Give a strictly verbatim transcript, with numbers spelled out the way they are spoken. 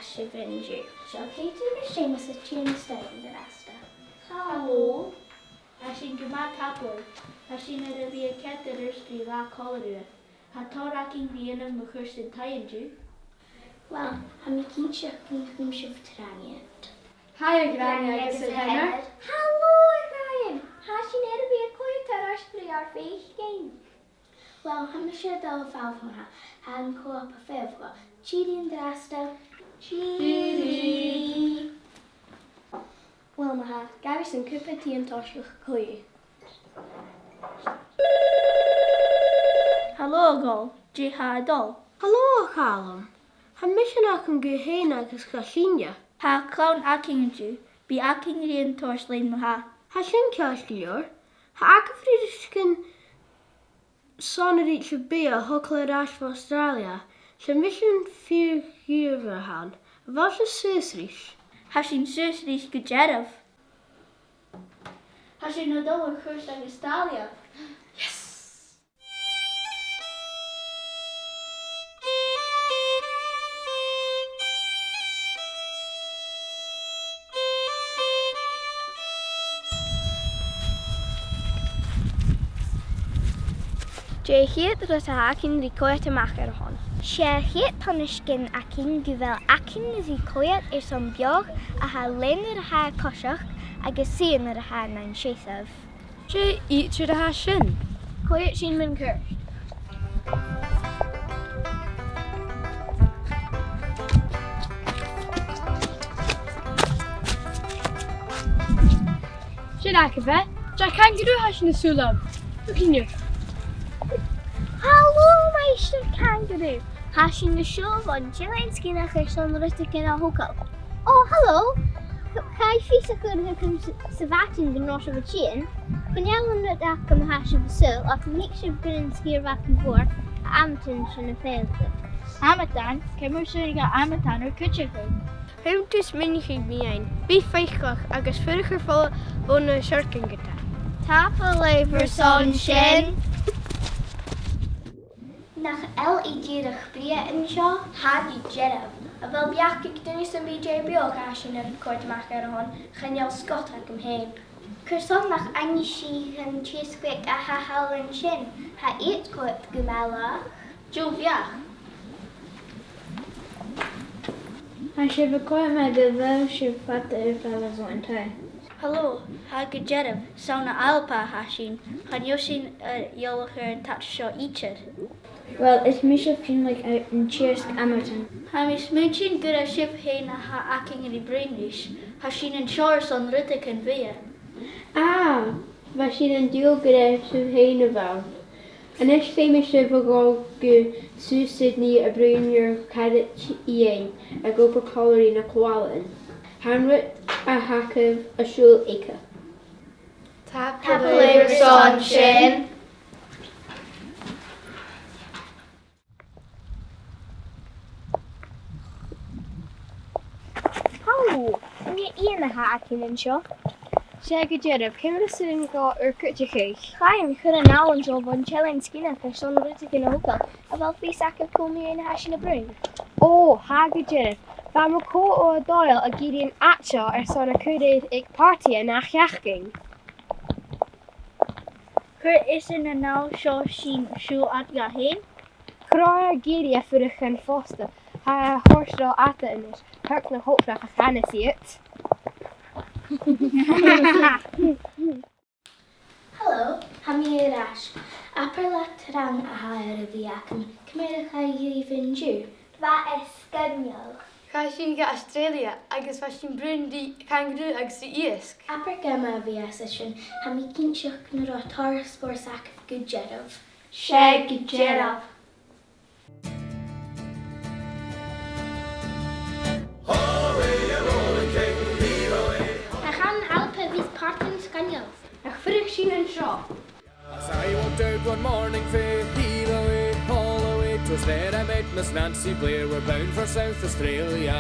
sibh an-diugh. Seo Katie agus Seumas a' tighinn a-steach an-dràsta. Halò. Tha sinn gu math tapaidh. Tha sinn air a bhith a' coimhead air adhart ri latha còmhla riutha. Tha tòrr againn ri dhèanamh mu chuairt an taighe an-diugh. Uill, tha mi cinnteach gun chùm sibh trang iad. Hi, a Ghranny agus a Sheonaidh. Halò, a Ryan! Tha sinn air a bhith a' coimhead air adhart ri ur faicinn. Uill, tha mise a' dol a dh'fhalbh ma-thà. Tha an co-op a' falbh. Tìoraidh an-dràsta. Tìoraidh. Uill, ma-thà, gabhaibhse cupa tì an toiseach co-dhiù. Halò, a Dhòmhnaill. Dè tha a' dol? Halò, a Chaluim. Tha mise a' nochdadh gu h-aon agus gu cinnt. Tha clann againn an-diugh. Bidh againn ri an toirt leinn ma-thà. Tha sin ceart gu leòr. Tha agaibh ri rudeigin sònraichte beag a thogail air ais bho Astràilia. 'S e misean fìor ghnìomhach a th' ann. A bheil sibh suas ris? Tha sinn suas ris gu dearbh. Tha sinn a' dol air chuairt gu Astràilia. Yes! Dè a' chiad rud a th' againn ri coimhead a-mach air a shon? 'S e a' chiad tuairisgeul againn gu bheil againn ri coimhead airson beothach a tha leth nuair a tha e a' coiseachd agus sìthean nuair a tha e nan seasamh. Dè idir a tha sin? Coimhead sinn mun cuairt. Sin agaibh e. Dà changarù a tha sinn a' siubhal. Thugainn. Halò, Maighstir Changarù. Tha sinn a' siubhal bhon t-Eilean Sgitheanach airson rudeigin a thogail. Ò, halò. Chaidh fios a chur thugam sa, sa mhadainn gun robh sibh a' tighinn. Chan eil an rud agam a tha sibh a' saoil, ach am faic sibh gur e an sgìre mhath gu mòr, a' Amazon sin a' faighinn. Amazon? Ciamar a tha sibh a' dol gu Amazon air cuideachadh? Tha mi a' smaoineachadh, bi faiceallach agus fuirich air falbh bho na searcan ge-tà. Tapadh leibh airson sin. Nach eil e dìreach brèagha an seo? Tha gu dearbh. A bheil beachd aig duine sam bith dè am beathach a tha sinn a' coimhead a-mach air a shon? Chan eil sgot agam fhèin. Carson nach aithnich sinn an t-iasg bheag a tha thall an sin? Tha iad coltach gu math làidir. Deagh bheachd. Tha sibh a' coimhead mar gu bheil sibh fada air falbh bhon taigh. Halò, tha gu dearbh, 's ann à Alba a tha sinn, chan eil sinn, eh, eòlach air an t-àite seo idir. Uill, is mise Finlay, eh, an t-iasg Amazon. Tha mi a' smaointinn gun robh sibh fhèin a tha againn ri bruidhinn ris. Tha sinn an seo airson rudeigin bheag. Ah, bha sinn an dùil gun robh sibh fhèin a bh' ann. A-nis feumaidh sibh a dhol gu Sault Ste. Denis a bhruidhinn ri ur caraid Iain ag obair còmhla ri na comhairlean. Tha an rud a th' agaibh a' siubhal thuige. Tapadh leibh airson sin. Halò, an e Iain a tha againn an seo? 'S e gu dearbh, ciamar a tha sibh a' dol air cuideachadh? Chaidh mi chun an eilein seo bhon t-Eilean Sgitheanach airson rudeigin a thogail. A bheil fios agaibh cò mu dheidhinn a tha sinn a' bruidhinn? Ò, tha gu dearbh. Bha mo cho-ogha Dòmhnall ag iarraidh an t-àite seo airson a chur air aig pàrtaidh an-ath-sheachdain. Cuir esan an-àirde seo sinn siubhal air dha fhèin. Chan eil e ag iarraidh a' fuireach an-dràsta. Tha e a' toirt ro fhada a-nis. Thug na h-obrach a chanas iad. Halò, tha mi air ais. Abair latha trang a tha air a bhith againn. Ciamar a chaidh dhuibh an-diugh? Bha e sgoinneil. Chaidh sinn gu Astràilia agus bha sinn a' bruidhinn ri cangarù agus ri iasg. Abair geama a bhios an sin, tha mi cinnteach gun robh tòrr spòrs agaibh gu dearbh. 'S e gu dearbh. Tha an Alba a' bhith pàirt den sgoinneal. Nach fuirich sinn an seo? As I walked out one morning fair, heave away, haul away, 'twas there I met Miss Nancy Blair, we're bound for South Australia.